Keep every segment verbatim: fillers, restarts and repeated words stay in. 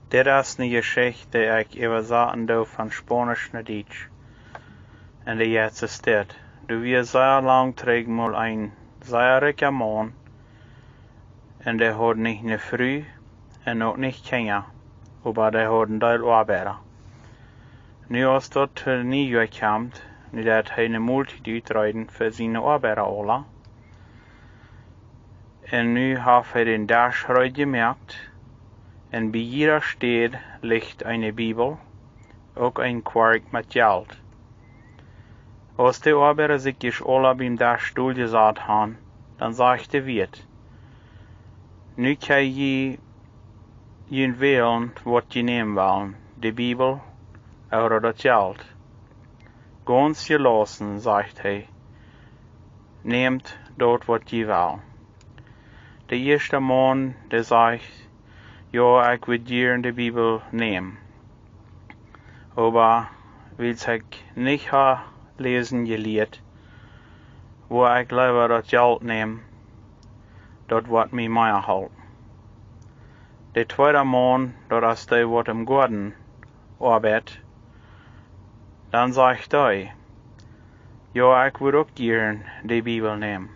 Dit es eene Jeschicht, dee ekj äwasaten doo von Spaunisch no Dietsch. Un dee jetzt es dit. Doa wia sea lang trigj mol een sea rikja Maun, un dee haud nich eene Fru un uk nich Kjinja, oba dee haud een Deel Oabeida. Nu aus daut to Niejoa kjemt, nu deit hee eene Moltiet utreeden fa siene Oabeida aula. Un nu haft hee dän Desch reed jemoakt, un bie jieda Städ licht eene Bibel, uk een Kwarkj met Jelt. Aus de Oabeida sikj ieescht aula biem Desch doljesat han, dan sajcht de Wieet: Nu kjenn jie junt wälen, waut jie nämen wellen, de Bibel ooda daut Jelt. Gaunz jelaussen, sajcht hee, nämt daut, waut jie wellen. De ieeschta Maun, dee sajcht: Jo, ekj wudd jieren de Bibel nämen. Oba wiels ekj nich ha läsen jelieet, wudd ekj leewa daut Jelt nämen, daut woat mie mea halpen. De tweeda Maun, daut es dee, waut em Goaden oabeit, dan sajcht dee: Jo, ekj wudd uk jieren de Bibel nämen.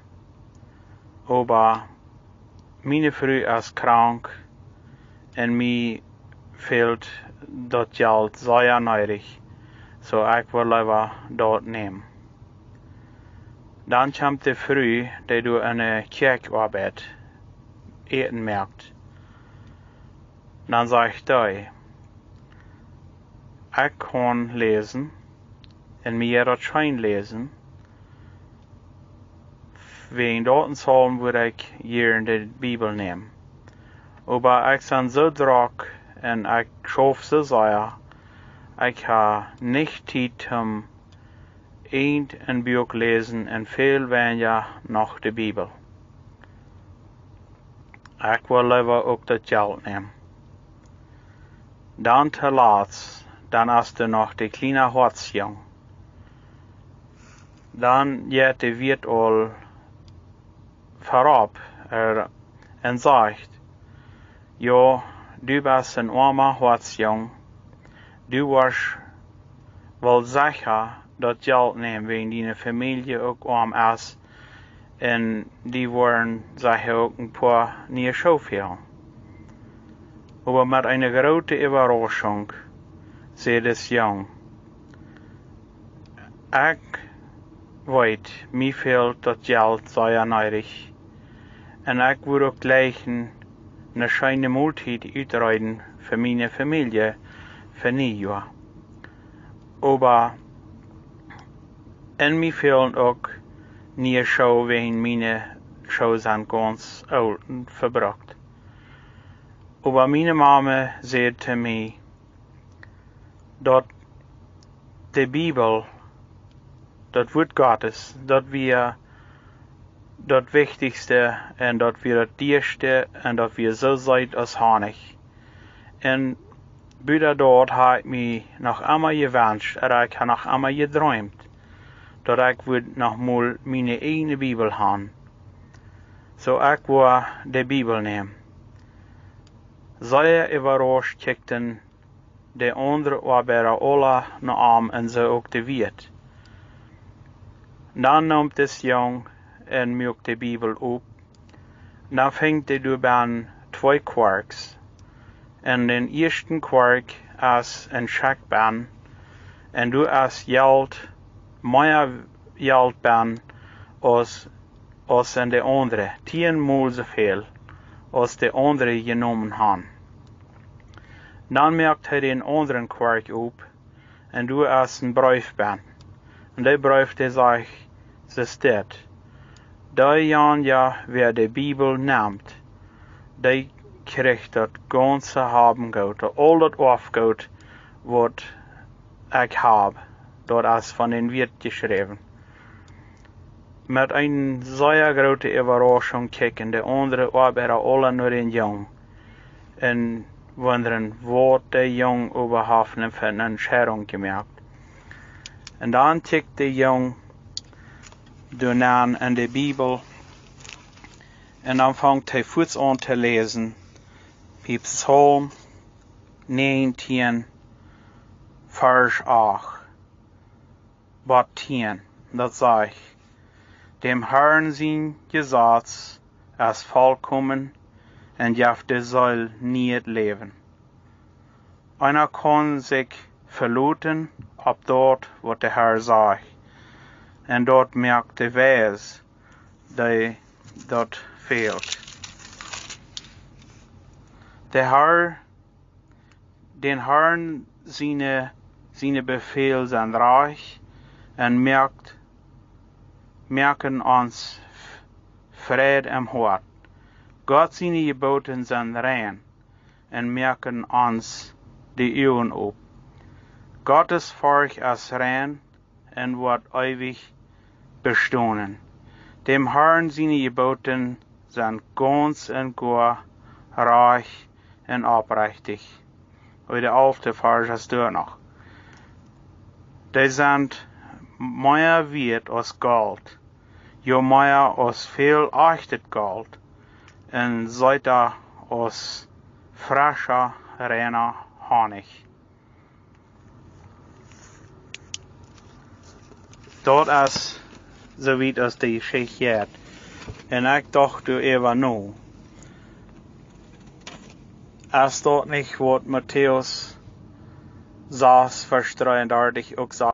Oba miene Fru es krank un mie fält daut Jelt sea needich, soo ekj wudd leewa daut nämen. Dan kjemt de Fru, dee doa enne Kjäakj oabeit, Äten moakt. Dan sajcht dee: Ekj kaun läsen, un mie jeit daut scheen läsen. Wäajen daut en Psalm wudd ekj jieren de Bibel nämen. Oba ekj sie soo drock un ekj schauf soo sea, ekj ha nich Tiet toom eent een Buak läsen un väl weinja noch de Bibel. Ekj wudd leewa uk daut Jelt nämen. Dan toolatst, dan es doa noch de kjliena Hoatsjung. Dan jeit de Wieet aul verop, ä, un sajcht: Jo, du best een oama Hoatsjung. Du woascht woll secha daut Jelt nämen, wäajen diene Famielje uk oam es, un dee woaren secha uk een poa niee Schoo fälen. Oba met eene groote Äwarauschunk säd dis Jung: Ekj weet, mie fält daut Jelt sea needich, un ekj wudd uk jleichen eene scheene Moltiet utreeden fa miene Famielje fa Niejoa. Oba, un mie fälen uk niee Schoo, wäajen miene Schoo sent gaunz oolt un vebrukt. Oba miene Mame säd to mie, daut de Bibel, daut Wuat Gottes, daut wia daut wichtichste un daut wia daut dieaschte un daut wia soo seet aus Honich. Un buta daut ha ekj mie noch emma jewenscht, un ekj ha noch emma jedreemt, daut ekj wudd noch mol miene ieejne Bibel han. Soo ekj wudd de Bibel nämen. Sea äwarauscht kjikjten de aundre Oabeida aula no am un soo uk de Wieet. Dan neem dis Jung un muak de Bibel op. Dan finjt hee doa bennen twee Kwarks. En dän ieeschten Kwark es een Schekj bennen, un doa es Jelt, mea Jelt bennen aus aus en de aundre, tieen mol soo väl aus de aundre jenomen han. Dan moakt hee dän aundren Kwark op, un doa es een Breef bennen. Un dee Breef, dee sajcht, see steit: Dee jan, jo, wäa de Bibel nemt, dee kjricht daut gaunze Habengoot, aul daut Oafgoot, waut ekj hab, daut es von dän Wieet jeschräwen. Met eene sea groote Äwarauschunk kjikjen de aundre Oabeida aula no dän Jung un wundren, waut de Jung äwahaupt fa eene Entscheidunk jemoakt. Un dan kjikjt de Jung doa nenn en de Bibel un dan fangt hee fuaz aun to läsen, bie Psalm näajentieen, Varsch acht bat tieen. Daut sajcht: "Dem Herrn sien Jesaz es volkomen un jeft de Seel nieet Läwen." Eena kaun sikj veloten opp daut, waut de Herr sajcht, un daut moakt de Weis, dee daut fält. De Herr, dän Herrn siene, siene Befäl sent rajcht un moakt, moaken ons Fräd em Hoat. Gott siene Jeboten sent rein un moaken ons de Uagen op. Gottes Forcht es rein un woat eewich bestonen. Dem Herrn siene Jeboten sent gaunz un goa rajcht un oprechtich. Oba de alfte Varsch es doa noch. Dee sent mea wieet aus Golt, jo, mea aus väl echtet Golt, un seeta aus frescha, reina Honich. Daut es soo wiet aus de Jeschicht jeit. Un ekj docht doaräwa no. Es daut nich waut Matäus sas, Varsch dreeundartich uk sajcht?